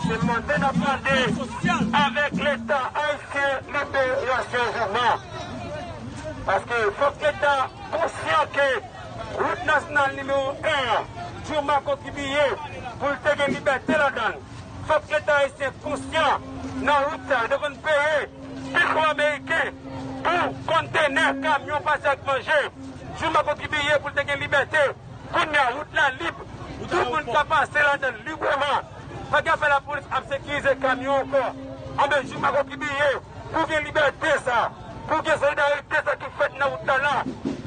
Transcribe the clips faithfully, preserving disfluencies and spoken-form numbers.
Se mande n ap mande avèk Leta ayisyen liberasyon Jouma. Paske fòk Leta konsyan ke wout nasyonal nimewo en an, Jouma kontribiye pou l te gen libète ladan l. Fòk Leta ayisyen konsyan nan wout sa yo. Yo te konn peye pifò ameriken pou kontenè kamyon pase ak manje. Jouma kontribiye pou l te gen libète. Kounye a, wout la lib. Tout moun ka pase ladan l libreman. Pa gen afè lapolis ap sekirize kamyon ankò. Anben, Jouma kontribiye pou gen libète sa, pou gen solidarite sa ki fèt nan wout la la.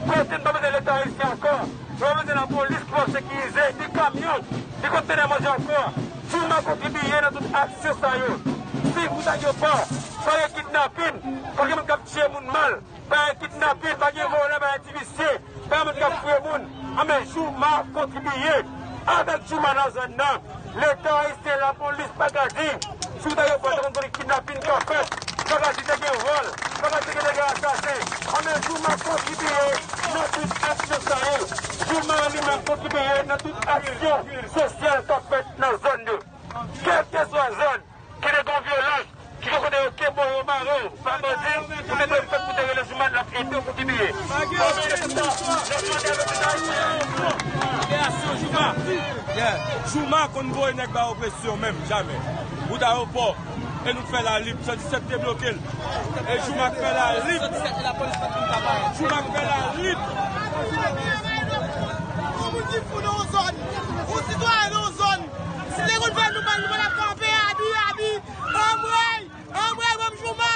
Kote n pa bezwen Leta ayisyen ankò. Nou pa bezwen lapolis ki ap sekirize ni kamyon, ni kontenè manje ankò. Jouma kontribiye nan tout aksyon sa yo. Si wout la gen pa, pa gen kidnapin, pa gen moun k ap tiye moun mal. Pa gen kidnapin, pa gen vòlè, pa gen ti visye, pa gen moun k ap fouye moun. Anben, Jouma kontribiye. Avèk Jouma nan zòn nan, Leta ayisyen, lapolis pa ka di si w ta gen vòl, te konn gen kidnapin k ap fèt, pa ka di te gen vòl, pa ka di te gen nèg asasen. Anben, Jouma kontribiye nan tout aksyon sa yo. Jouma li menm kontribiye nan tout aksyon sosyal k ap fèt nan zòn yo. Kèlkeswa zòn, ki te gen vyolans, ki gen kote yo kenbe w, yo mare w, pa bandi, ou te dwe fèt pou te rele Jouma, l ap ede w kontribiye. Liberasyon Jouma. Yeah. Jouma konn voye nèg ba opresyon menm, jamè. Wout ayewopò, e nou k fè la lib, san disèt te bloke l. E Jouma k fè la lib. Jouma k fè la lib. Yon moun ki fou nan yon zòn, yon sitwayen nan yon zòn, si te konn fè nou mal, nou pa t ap kanpe, Abi, Abi. Anmwey! Anmwey, ban m Jouma!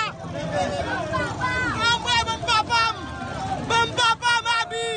Anmwey, ban m papa m! Ban m papa m, Abi!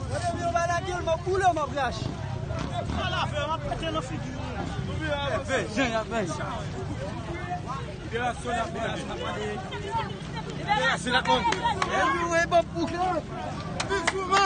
Gade vye bagay la, m ap boule, m ap rache. Fè jan y ap fè. Liberasyon n ap mande. Liberasyon n ap mande. Anmwey, ban m bouke. Viv Jouma!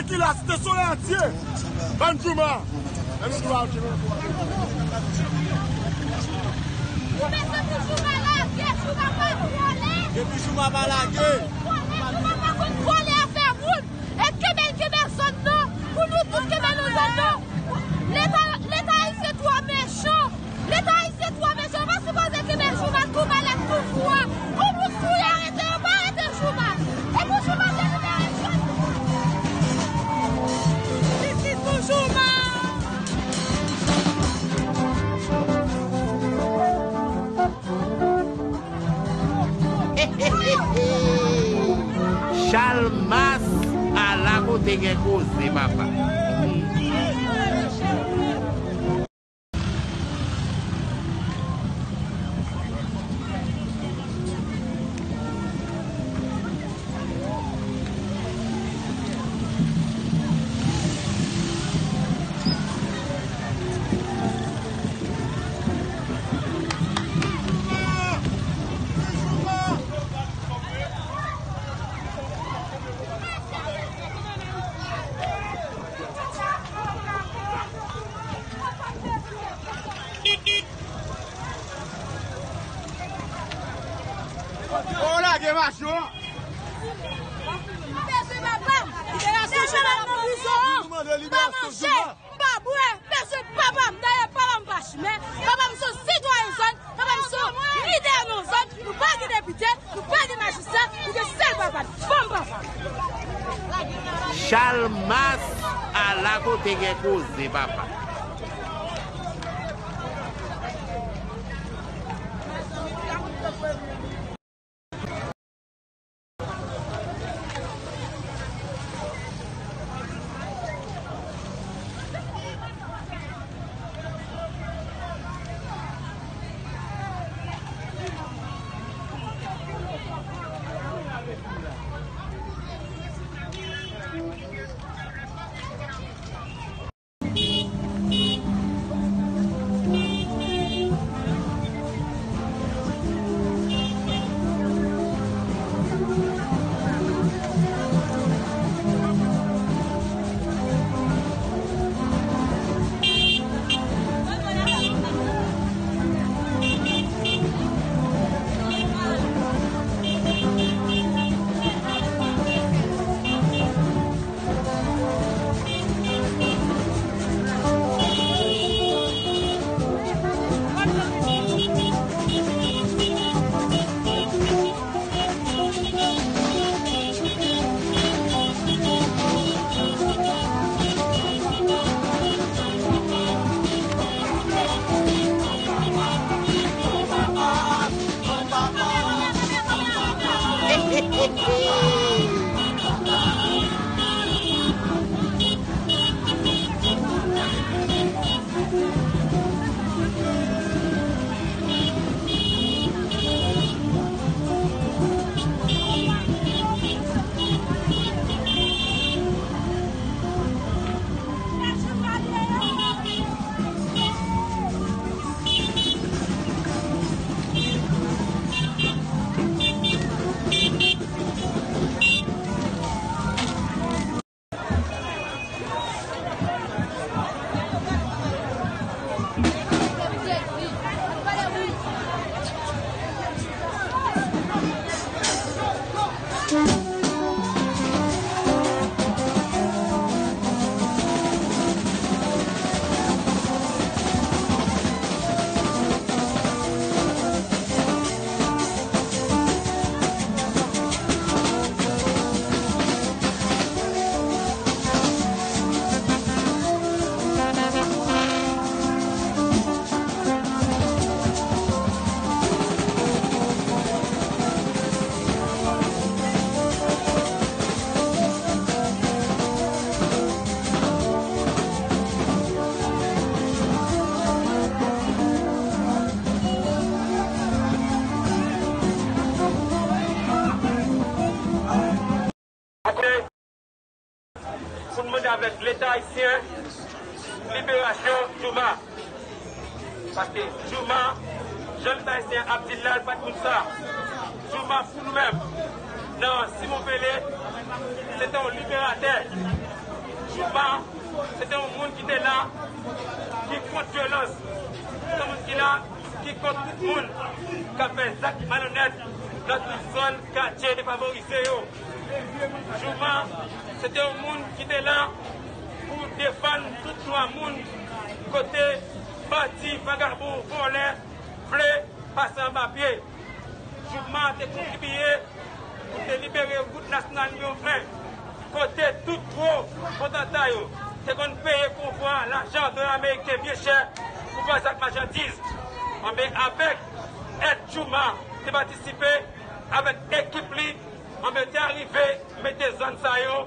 Ki la Site Solèy antye. Ban Jouma. Ban nou Jouma, ok. Mesye, pou Jouma lage, Jouma pa vole. Depi Jouma pa lage. Jouma pa konn vole afè moun. E kenbe l kenbe zòn nan. Pou nou tout kenbe nou zòn nan. Leta, Leta ayisyen twò mechan. Leta ayisyen twò mechan, yo pa sipoze kenbe Jouma tou malad tou fou a. Ou pou fou yo arete yo, pa arete Jouma. E pou Jouma te libere jodi. Jistis pou Jouma. Chalmas, ala kote gen koze, papa. O, lage mache w. M bezwen papa m. Liberasyon Jouma nan prizon an. Nou mande liberasyon Jouma. M pa manje, m pa bwè, m bezwen papa m. Dayè, papa m pa chimè. Papa m se yon sitwayen zòn. Papa m se yon lidè nan zòn. Nou pa gen depite, nou pa gen majistra, nou gen sèl papa n. Ban m papa m. Chalmas, ala kote gen koze, papa. Pou n mande avèk Leta ayisyen liberasyon Jouma. Paske Jouma, jan Leta ayisyen ap di l la, l pa t moun sa. Jouma pou nou menm, nan Simon Pele, se te yon liberatè. Jouma, se te yon moun ki te la, ki kont vyolans. Se te yon moun ki la, ki kont tout moun k ap fè zak malonèt nan tout zòn katye defavorize yo. Jouma, se te yon moun ki te la pou defann tout dwa moun kote bandi, vagabon, vòlè vle pase anba pye. Jouma te kontribiye pou te libere wout nasyonal nimewo en, kote tout gwo potanta yo te konn peye konvwa lajan dola ameriken byen chè pou pase ak machandiz. Anben, avèk èd Jouma te patisipe avèk ekip li, anben, te arive mete zòn sa yo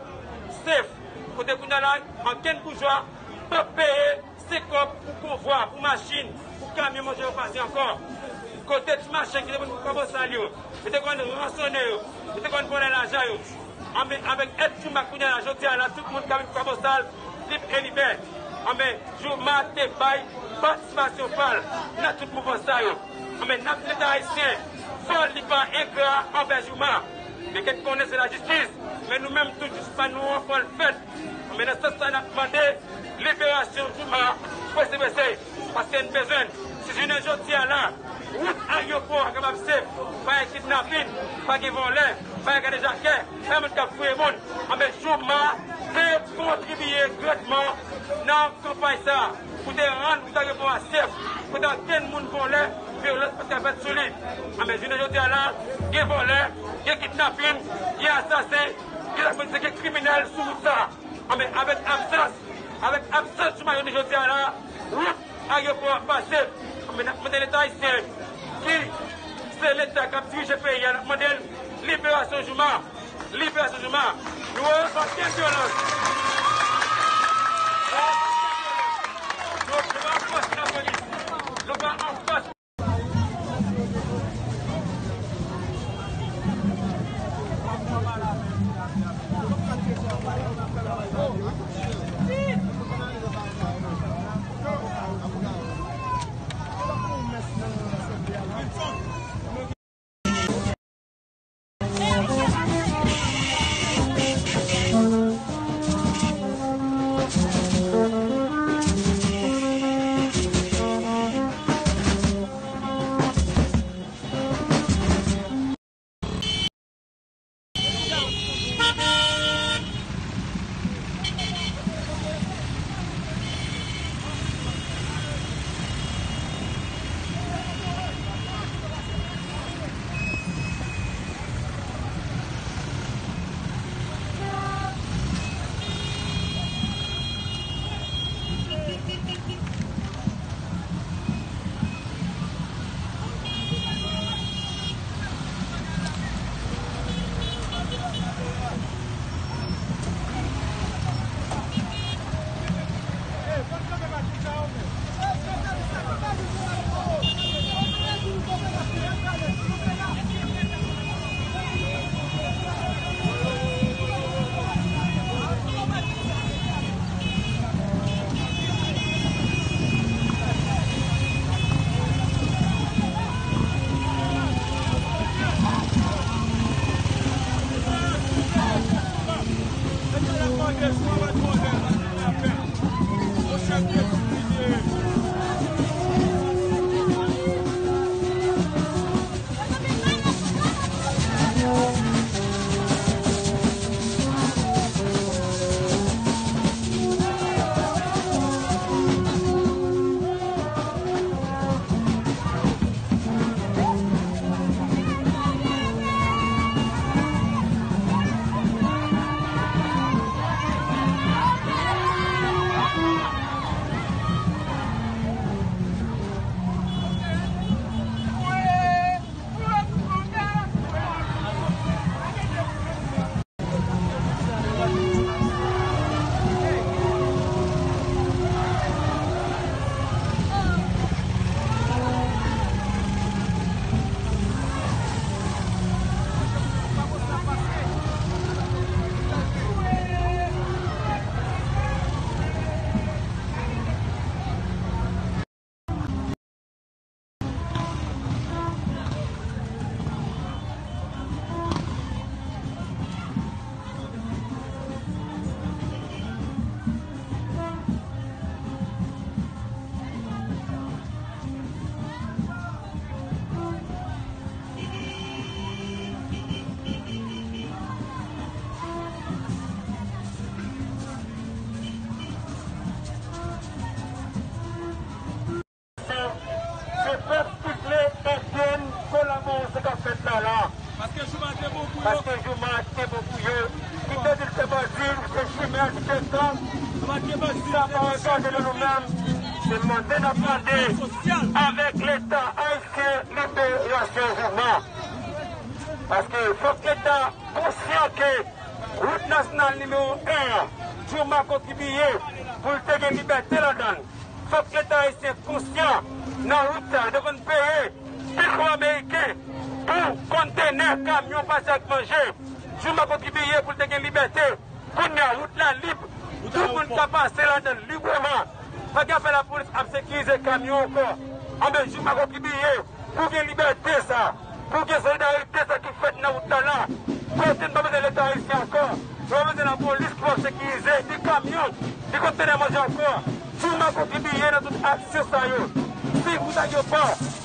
safe. Kote kounye a la, ankenn boujwa p ap peye se kòb pou konvwa, pou machin, pou kamyon manje yo pase ankò. Kote ti machann ki te konn vin Kwabosal yo, yo te konn ransonnen yo, yo te konn vòlè lajan yo. Anben, avèk èd Jouma kounye a la, jodi a la, tout moun k ap vin Kwabosal lib e libè. Anben, Jouma te bay patisipasyon pa l nan tout mouvman sa yo. Anben, n ap di Leta ayisyen, fò li pa engra anvè Jouma. Yo gentan konnen se lajistis, men nou menm tou, jistis pa nou an, fò l fèt. Men nan sans sa, n ap mande liberasyon Jouma prese prese, paske n bezwen l. Si jounen jodi a la, wout ayewopò a kapab safe, pa gen kidnapin, pa gen vòlè, pa gen kadejakè, pa gen moun k ap fouye moun, anben, Jouma te kontribiye grandman nan kanpay sa a pou te rann wout ayewopò a safe, kote ankenn moun vòlè, vyolans pa t ka fèt sou li. Anben, jounen jodi a la, gen vòlè, gen kidnapin, gen asasen, gen lapolis, gen kriminèl sou wout sa a. Anben, avèk absans, avèk absans Jouma jounen jodi a la, wout ayewopò a pa safe. Anben, n ap mande Leta ayisyen, ki se Leta k ap dirije peyi a, n ap mande l liberasyon Jouma. Liberasyon Jouma. Nou wè ankenn vyolans. Nou pa anfas lapolis. Nou pa anfas. Mande nou menm, se mande n ap mande avèk Leta ayisyen liberasyon Jouma. Paske fòk Leta konsyan ke wout nasyonal nimewo en an, Jouma kontribiye pou l te gen libète ladan l. Fòk Leta ayisyen konsyan nan wout sa, yo te konn peye piko ameriken pou kontenè kamyon pase ak manje. Jouma kontribiye pou l te gen libète. Kounye a, wout la lib. Tout moun ka pase ladan l libreman. Pa gen afè lapolis ap sekirize kamyon ankò. Anben, Jouma kontribiye pou gen libète sa, pou gen solidarite sa ki fèt nan wout la la. Kote n pa bezwen Leta ayisyen ankò, nou pa bezwen lapolis ki pou ap sekirize ni kamyon, ni kontenè manje ankò. Jouma kontribiye nan tout aksyon sa yo. Si wout la gen pa,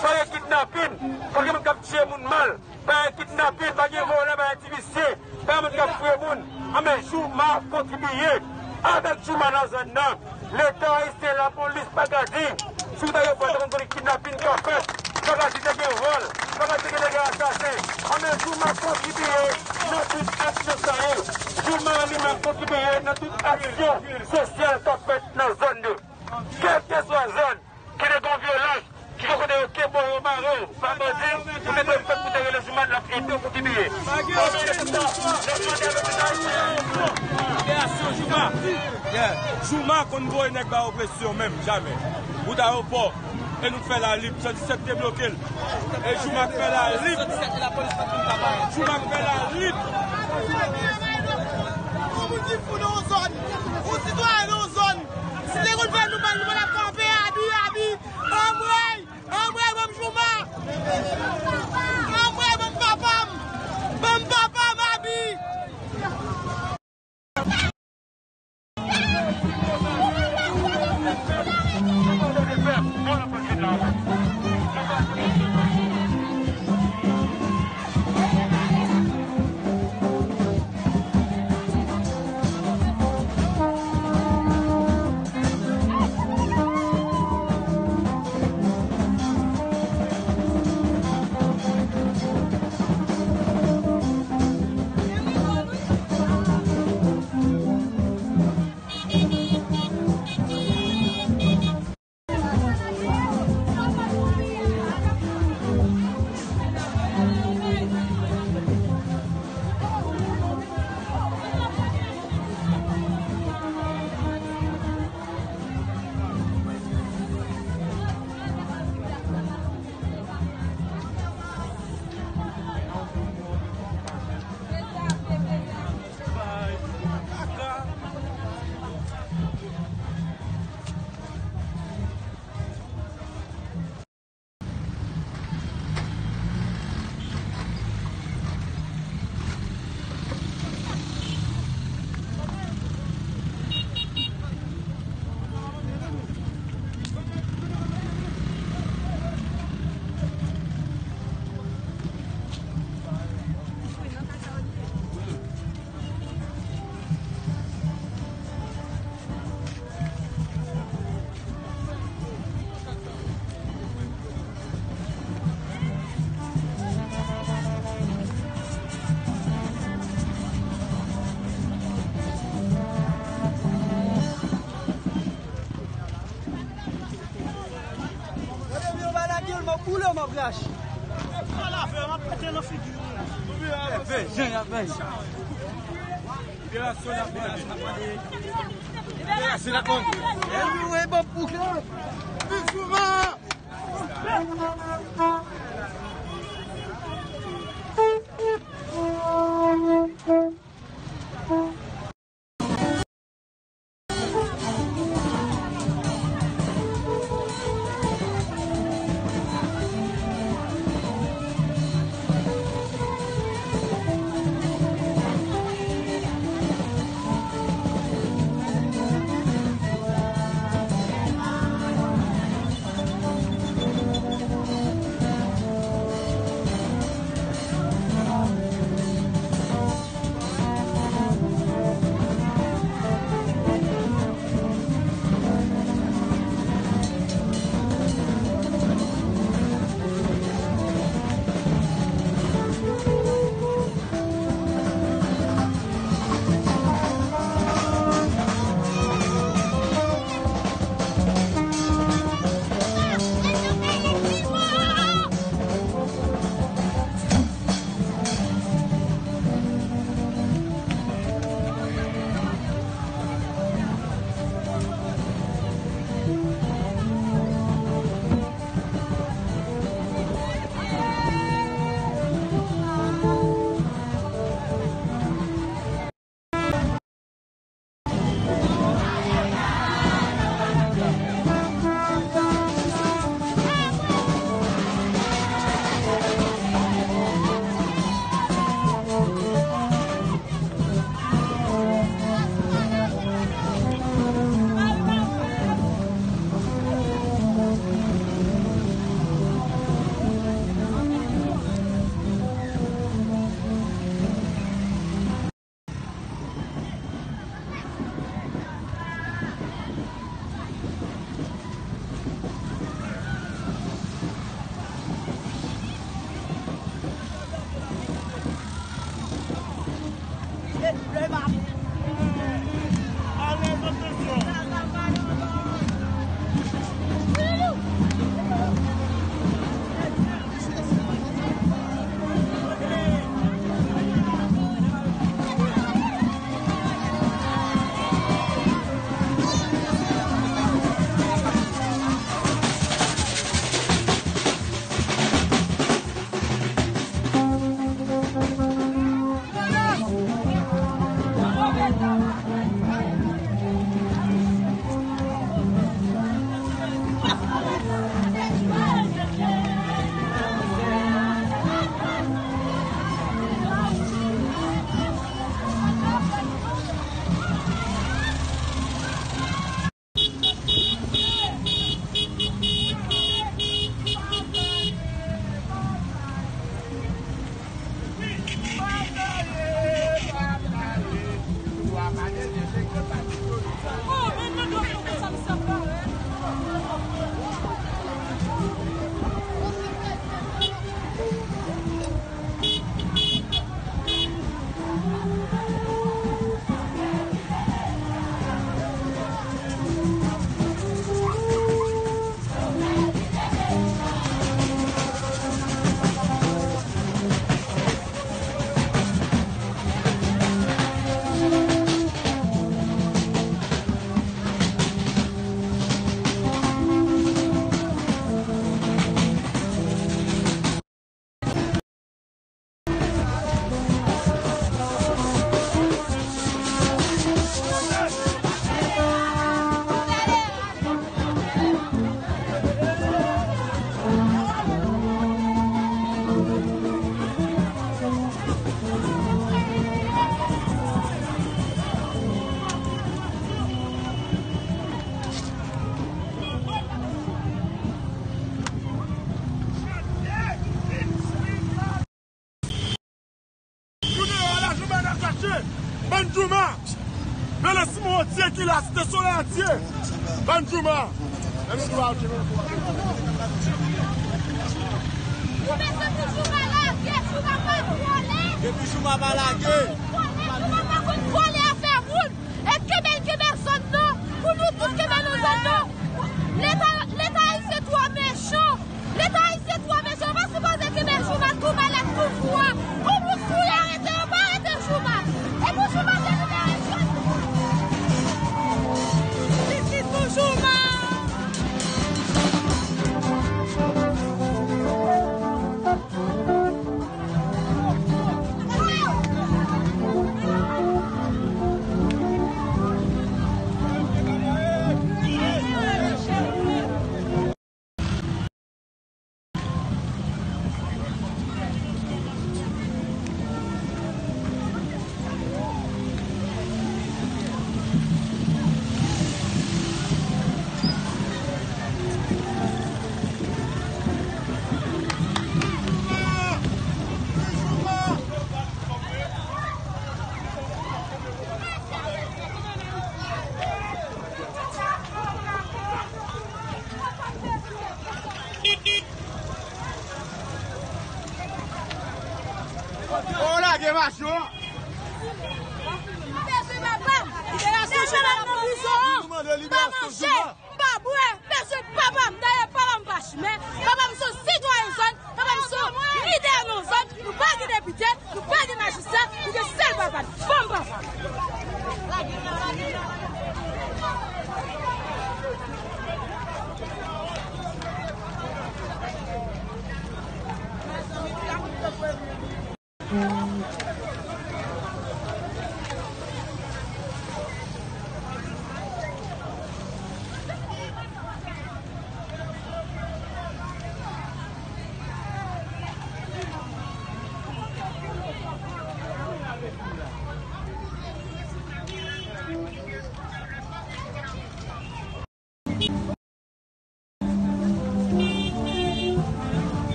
pa gen kidnapin, pa gen moun k ap tiye moun mal. Pa gen kidnapin, pa gen vòlè, pa gen ti visye, pa gen moun k ap fouye moun. Anben, Jouma kontribiye. Avèk Jouma nan zòn nan, Leta ayisyen, lapolis pa ka di. Si w ta gen vòl, te konn konnen kidnapin ka fèt. Pa ka di te gen vòl, pa ka di te gen nèg asasen. Anben, Jouma kontribiye nan tout aksyon sa yo. Jouma li menm kontribiye nan tout aksyon sosyal k ap fèt nan zòn yo. Kèlkeswa zòn, ki te gen yon vyolans, ki te konnen yo kenbe w, yo mare w, pa bandi, ou te dwe fèt pou te rele Jouma, l ap ede w kontribiye. Anben, se sa, n ap mande avèk Leta ayisyen. Liberasyon Jouma. Yeah. Jouma konn voye nèg ba opresyon menm, jamè. Wout ayewopò, e nou k fè la lib, san disèt te bloke l. E Jouma k fè la lib. Jouma k fè la lib. Yon moun ki fou nan yon zòn, yon sitwayen nan yon zòn, si te konn fè nou mal, nou pa t ap kanpe, Abi, Abi, anmwey, anmwey, ban m Jouma, anmwey, ban m papa m, ban m papa m, Abi. Gade vye bagay la, m ap boule, m ap rache. Fè jan y ap fè. Liberasyon n ap mande. Liberasyon n ap mande. Anmwey, ban m bouke. Viv Jouma! Jounen an la, Jouma n ap chache. Bann Jouma. Mele Simon antye ki la, Site Solèy antye. Bann Jouma. Depi Jouma pa lage, Jouma pa vole. Depi Jouma pa lage. Vole, Jouma pa konn vole afè moun. E kenbe l, kenbe zòn nan. Pou nou tout kenbe nou zòn nan. Leta, Leta ayisyen twò mechan. Leta ayisyen twò mechan, yo pa sipoze kenbe Jouma tou malad tou fou a. Pou moun fou yo arete yo, pa arete Jouma. E pou Jouma te libere jodi. Jistis pou Jouma. O, lage machin an. M bezwen papa m. Liberasyon Jouma nan prizon an. M pa manje, m pa bwè. M bezwen papa m. Dayè, papa m pa chimè. Papa m se yon sitwayen zòn. Papa m se yon lidè nan zòn. Nou pa gen depite. Nou pa gen majistra, nou gen sèl papa n. Ban m papa n.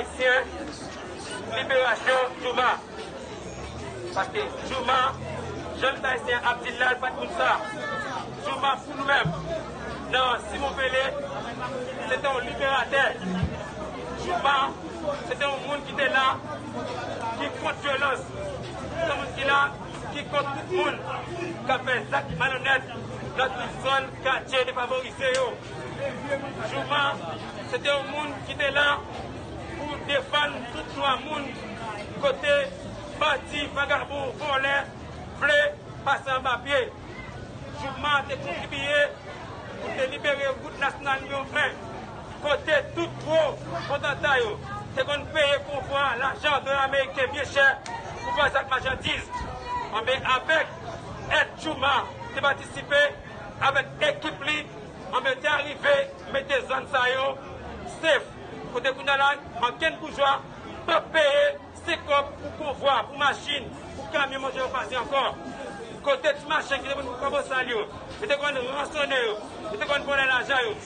Ayisyen, liberasyon Jooma. Paske Jooma, jan Leta ayisyen ap di l la, l pa t moun sa. Jooma pou nou menm, nan Simon Pele, se te yon liberatè. Jooma, se te yon moun ki te la, ki kont vyolans. Se te yon moun ki la, ki kont tout moun k ap fè zak malonèt nan tout zòn katye defavorize yo. Jooma, se te yon moun ki te la pou defann tout dwa moun kote bandi, vagabon, vòlè vle pase anba pye. Jooma te kontribiye pou te libere wout nasyonal nimewo en, kote tout gwo potanta yo te konn peye konvwa lajan dola ameriken byen chè pou pase ak machandiz. Anben, avèk èd Jooma te patisipe avèk ekip li, anben, te arive mete zòn sa yo safe. Kote kounye a la, ankenn boujwa p ap peye senk kòb pou konvwa, pou machin, pou kamyon manje yo pase ankò. Kote ti machann ki te konn pran bosal yo, yo te konn ransonnen yo, yo te konn vòlè lajan yo.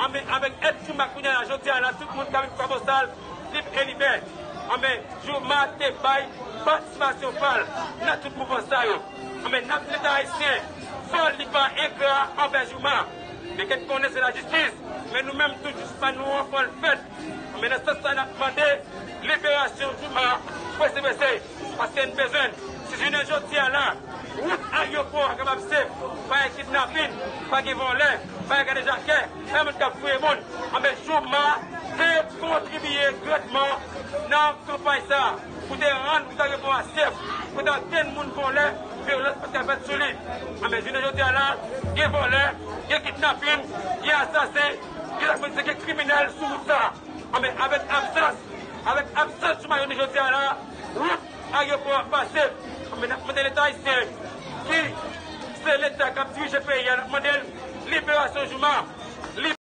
Anben, avèk èd Jooma kounye a la, jodi a la, tout moun ka vin pran bosal lib e libè. Anben, Jooma te bay patisipasyon pa l nan tout mouvman sa yo. Anben, n ap di Leta ayisyen, fò l li pa engra anvè Jooma. Men ke n konnen se lajistis, men nou menm tou, jis pa nou an, fò l fèt. Men nan sans sa, n ap mande liberasyon Jooma prese prese, paske n bezwen l. Si jounen jodi a la, wout ayewopò a kapab safe, pa gen kidnapin, pa gen vòlè, pa gen kadejakè, pa gen moun k ap fouye moun, anben, Jooma te kontribiye grandman nan kanpay sa a, pou te rann wout ayewopò a safe, pou te ankenn moun vòlè, vyolans pa t ka fèt sou li. Anben, jounen jodi a la, gen vòlè, gen kidnapin, gen asasen, gen lapolis, gen kriminèl sou wout sa a. Anben, avèk absans, avèk absans Jooma jounen jodi a la, wout ayewopò a pa safe. Anben, n ap mande Leta ayisyen, ki se Leta k ap dirije peyi a, n ap mande l liberasyon Jooma.